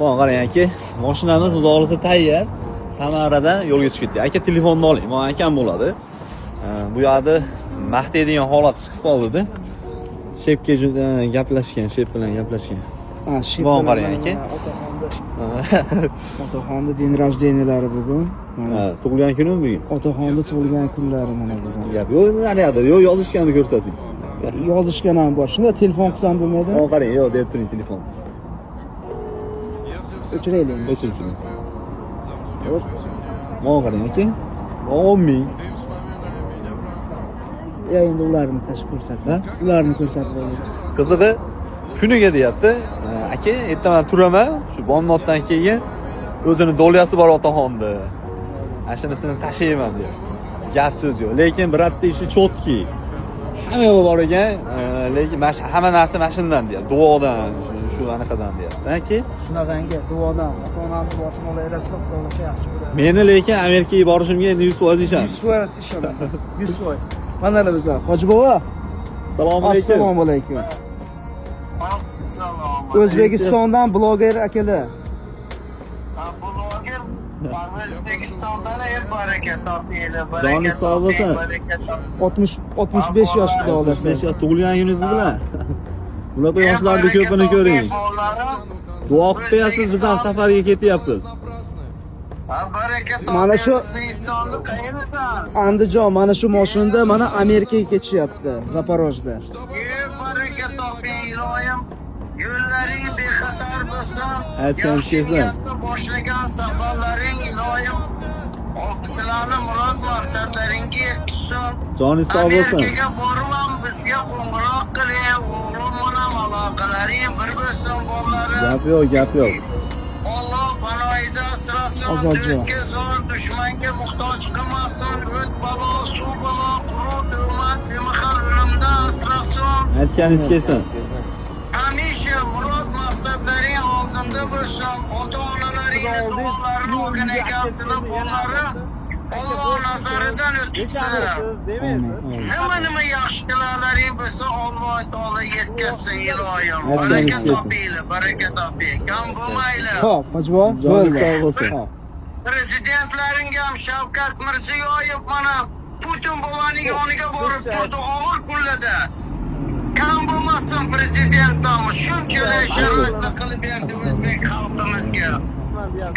Mana qarang, aka, mashinamiz, xudo xohlasa, tayyor. Samaradan yo'lga chiqib ketdik. Aka, telefonni oling. Mana akam bo'ladi. Bu yoqda maqtaydigan holat chiqib qoldi-da. Shepga juda gaplashgan, shep bilan gaplashgan. Ha, shep Mana bilan qarang, mana aka. Otaxonni день рождения lari bugun. Mana Ha, tug'ilgan kunimi bugun? Otaxonni tug'ilgan kunlari mana bugun. Gap yo'q, naryoqda yo'q, yozishganini ko'rsating. Yozishgan ham bor. Shunda telefon qilsam bo'lmaydi. Mana qarang, yo'q, berib turing telefon. O'chiraylik. O'chirib turing. Mana qarang, aka. 10 ming. Ya, endi ularni tashib ko'rsatib. Ha? Ularni ko'rsatib qo'ying. Qizig'i, kuniga deyapti. Aka, ertaman turaman, shu bomdoddan keyin o'zini доля si bor otaxonni. Ana shunisini tashlayman deyapti. Gap so'z yo'q. Lekin birorta ishi чёткий. Hamma yo'q bor ekan, lekin mana shu hamma narsa mana shundan deyapti. Duodan, shu anaqadan deyapti. Aka, Shunaqangi duodan, ota-onam duosini olaverasizlar, xudo xohlasa, yaxshi bo'ladi. Meni lekin Amerikaga borishimga endi 100% ishon. 100% ishonaman. 100%. Mana bizlar. Hoji bobo, Assalomu alaykum. Assalomu alaykum. Assalomu. O'zbekistondan bloger akalar. Bloger O'zbekistondan ham, baraka topinglar. Baraka Joningiz sog' bo'lsin. toping, baraka toping. 60 65 yosh, xudo xohlasa. 65 yosh, tug'ilgan kuningiz bilan. Bunaqa yoshlarni ko'pini ko'ring. Bolalarim, Duo qilib qo'yasiz, biz ham safarga ketyapmiz. Ha, baraka toping. Mana shu- O'zbekistonni qayeridan? Andijon, mana shu mashinada mana Amerikaga ketishyapti, Zaporojda. Ey, baraka toping, iloyim. Yo'llaring bexatar bo'lsin. Aytgan Yaxshi kelsin. niyatda boshlagan safarlaring, iloyim, sizlarni murod maqsadlaringga yetkazsin. Joningiz sog' bo'lsin. Amerikaga borib ham bizga qo'ng'iroq qiling, o'g'lim bilan aloqalaring bir bo'lsin, bolalarim. Gap yo'q, gap yo'q. Alloh panoyida asrasin, Ozodjon. do'stga zor, dushmanga muhtoj qilmasin, o't balo, suv balo, quruq, tuhmat, bemahal o'limdan asrasin. Aytganingiz kelsin. Hamisha murod maqsadlaring oldinda bo'lsin. Ota-onalaringni duolarini olgan ekansizlar, bolalarim. Alloh nazaridan o'tkazsin. Nima nima yaxshi tilaklaring bo'lsa, Alloh taolo yetkazsin, iloyim. Aytganingiz Baraka kelsin. topinglar, baraka toping. Kam bo'lmanglar. Xo'p, Hoji bobo, Joningiz bo'ldi. sog' bo'lsin. Xo'p. Prezidentlaringga ham, Shavkat Mirziyoyev mana Putin bovaning yoniga borib turdi og'ir kunlarda. Kam bo'lmasin prezident ham, shunchalik sharoitni qilib berdi o'zbek xalqimizga.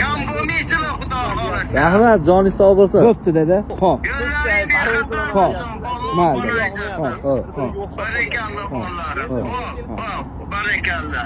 Kam bo'lmaysizlar, xudo xohlasa. Rahmat, joningiz sog' bo'lsin. Bo'pti, dada. Xo'p. Yo'llaring bexatar Xo'p. bo'lsin. Alloh Mayli. panoyida Xo'p. asrasin. Xo'p. Barakalla, bolalarim. Xo'p. Hop, hop, barakalla.